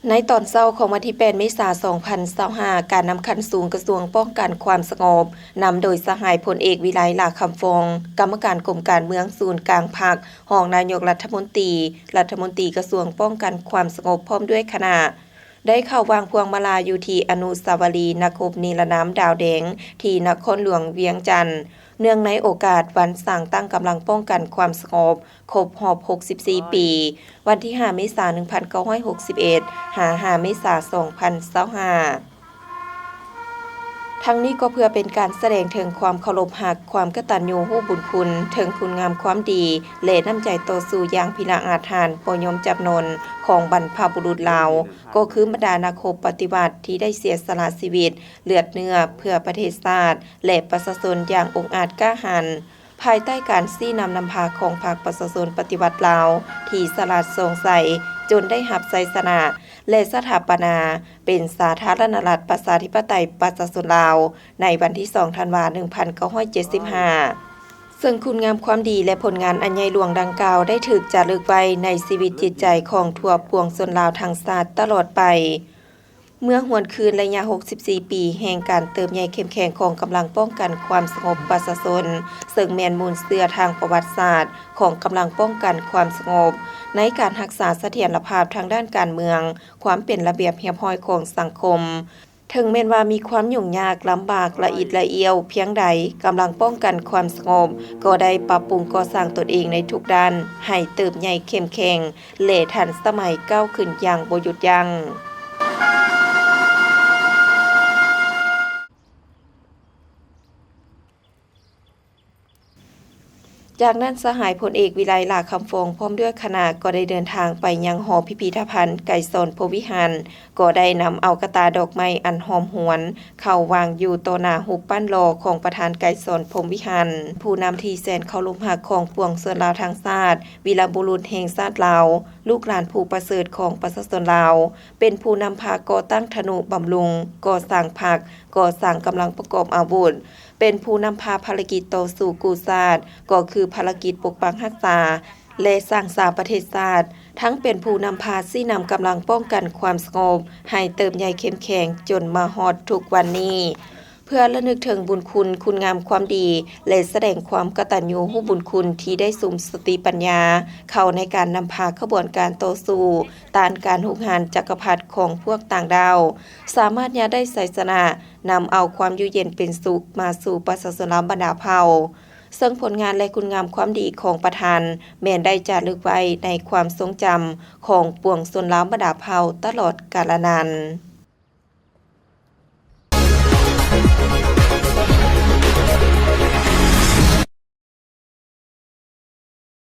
ໃນຕອນເຊົ້າຂອງວັນທີແປດ ເມສາ ສອງພັນຊາວຫ້າ ການນຳຂັ້ນສູງກະຊວງປ້ອງກັນຄວາມສະຫງົບ ນຳໂດຍສະຫາຍພົນເອກ ວິໄລ ຫຼ້າຄຳຟອງ ກຳມະການກົມການເມືອງສູນກາງພັກ, ຮອງນາຍົກລັດຖະມົນຕີ, ລັດຖະມົນຕີກະຊວງປ້ອງກັນຄວາມສະຫງົບ ພ້ອມດ້ວຍຄະນະ ໄດ້ເຂົ້າວາງພວງມາລາຢູ່ທີ່ອະນຸສາວະລີນັກຮົບນິລະນາມດາວແດງ ທີ່ນະຄອນຫຼວງວຽງຈັນ, ເນື່ອງໃນໂອກາດວັນສ້າງຕັ້ງກຳລັງປ້ອງກັນຄວາມສະຫງົບ ຄົບຮອບຫົກສິບສີ່ປີ ວັນທີຫ້າ ເມສາ ໜຶ່ງພັນເກົ້າຮ້ອຍຫົກສິບເອັດ ຫາ ຫ້າ ເມສາ ສອງພັນຊາວຫ້າ. ທັງນີ້ກໍເພື່ອເປັນການສະແດງເຖິງຄວາມເຄົາລົບຮັກ, ຄວາມກະຕັນຍູຮູ້ບຸນຄຸນ, ເຖິງຄຸນງາມຄວາມດີ ແລະ ນ້ຳໃຈຕໍ່ສູ້ຢ່າງພິລະອາດຫານບໍ່ຍອມຈັບໜ່ອນຂອງບັນພະບຸລຸດລາວ, ກໍຄືບັນດານັກຮົບປະຕິວັດທີ່ໄດ້ເສຍສະຫຼະຊີວິດ ເລືອດເນື້ອເພື່ອປະເທດຊາດ ແລະ ປະຊາຊົນຢ່າງອົງອາດກ້າຫານ, ພາຍໃຕ້ການຊີ້ນຳນຳພາຂອງພັກປະຊາຊົນປະຕິວັດລາວ ທີ່ສະຫຼາດສ່ອງໃສ ຈົນໄດ້ຮັບໄຊຊະນະ ແລະ ສະຖາປະນາເປັນສາທາລະນະລັດ ປະຊາທິປະໄຕ ປະຊາຊົນລາວ ໃນວັນທີສອງ ທັນວາ ໜຶ່ງພັນເກົ້າຮ້ອຍເຈັດສິບຫ້າ. ເຊິ່ງຄຸນງາມຄວາມດີ ແລະ ຜົນງານອັນໃຫຍ່ຫຼວງດັ່ງກ່າວ ໄດ້ຖືກຈາລຶກໄວ້ໃນຊີວິດຈິດໃຈຂອງທົ່ວປວງຊົນລາວທັງຊາດຕະຫຼອດໄປ. ເມື່ອຫວນຄືນໄລຍະຫົກສິບສີ່ປີແຫ່ງການເຕີບໃຫຍ່ເຂັ້ມແຂງຂອງກຳລັງປ້ອງກັນຄວາມສະຫງົບປະຊາຊົນ, ເຊິ່ງແມ່ນມູນເຊື້ອທາງປະຫວັດສາດຂອງກຳລັງປ້ອງກັນຄວາມສະຫງົບ ໃນການຮັກສາສະຖຽນລະພາບທາງດ້ານການເມືອງ, ຄວາມເປັນລະບຽບຮຽບຮ້ອຍຂອງສັງຄົມ. ເຖິງແມ່ນວ່າມີຄວາມຫຍຸ້ງຍາກລຳບາກລະອິດລະອ້ຽວພຽງໃດ, ກຳລັງປ້ອງກັນຄວາມສະຫງົບກໍໄດ້ປັບປຸງກໍ່ສ້າງຕົນເອງໃນທຸກດ້ານໃຫ້ເຕີບໃຫຍ່ເຂັ້ມແຂງ ແລະ ທັນສະໄໝກ້າວຂຶ້ນຢ່າງບໍ່ຢຸດຢັ້ງ. ຈາກນັ້ນ ສະຫາຍພົນເອກ ວິໄລ ຫຼ້າຄຳຟອງ ພ້ອມດ້ວຍຄະນະ ກໍໄດ້ເດີນທາງໄປຍັງຫໍພິພິທະພັນໄກສອນພົມວິຫານ, ກໍໄດ້ນຳເອົາກະຕ່າດອກໄມ້ອັນຫອມຫວນ ເຂົ້າວາງຢູ່ຕໍ່ໜ້າຮູບປັ້ນຫຼໍ່ຂອງປະທານໄກສອນພົມວິຫານ, ຜູ້ນຳທີ່ແສນເຄົາລົບຮັກຂອງປວງຊົນລາວທັງຊາດ, ວີລະບຸລຸດແຫ່ງຊາດລາວ, ລູກຫຼານຜູ້ປະເສີດຂອງປະຊາຊົນລາວ, ເປັນຜູ້ນຳພາກໍ່ຕັ້ງທະນຸບຳລຸງ, ກໍ່ສ້າງພັກ, ກໍ່ສ້າງກຳລັງປະກອບອາວຸດ, ເປັນຜູ້ນຳພາພາລະກິດຕໍ່ສູ້ກູ້ຊາດ, ກໍຄືພາລະກິດປົກປັກຮັກສາ ແລະ ສ້າງສາປະເທດຊາດ, ທັງເປັນຜູ້ນຳພາຊີ້ນຳກຳລັງປ້ອງກັນຄວາມສະຫງົບໃຫ້ເຕີບໃຫຍ່ເຂັ້ມແຂງຈົນມາຮອດທຸກວັນນີ້. ເພື່ອລະນຶກເຖິງບຸນຄຸນ, ຄຸນງາມຄວາມດີ ແລະ ສະແດງຄວາມກະຕັນຍູຮູ້ບຸນຄຸນທີ່ໄດ້ສຸມສະຕິປັນຍາເຂົ້າໃນການນຳພາຂະບວນການຕໍ່ສູ້ຕ້ານການຮຸກຮານຈັກກະພັດຂອງພວກຕ່າງດ້າວ, ສາມາດຍາດໄດ້ໄຊຊະນະ, ນຳເອົາຄວາມຢູ່ເຢັນເປັນສຸກມາສູ່ປະຊາຊົນລາວບັນດາເຜົ່າ. ເຊິ່ງຜົນງານ ແລະ ຄຸນງາມຄວາມດີຂອງປະທານ ແມ່ນໄດ້ຈາລຶກໄວ້ໃນຄວາມຊົງຈຳຂອງປວງຊົນລາວບັນດາເຜົ່າຕະຫຼອດກາລະນານ.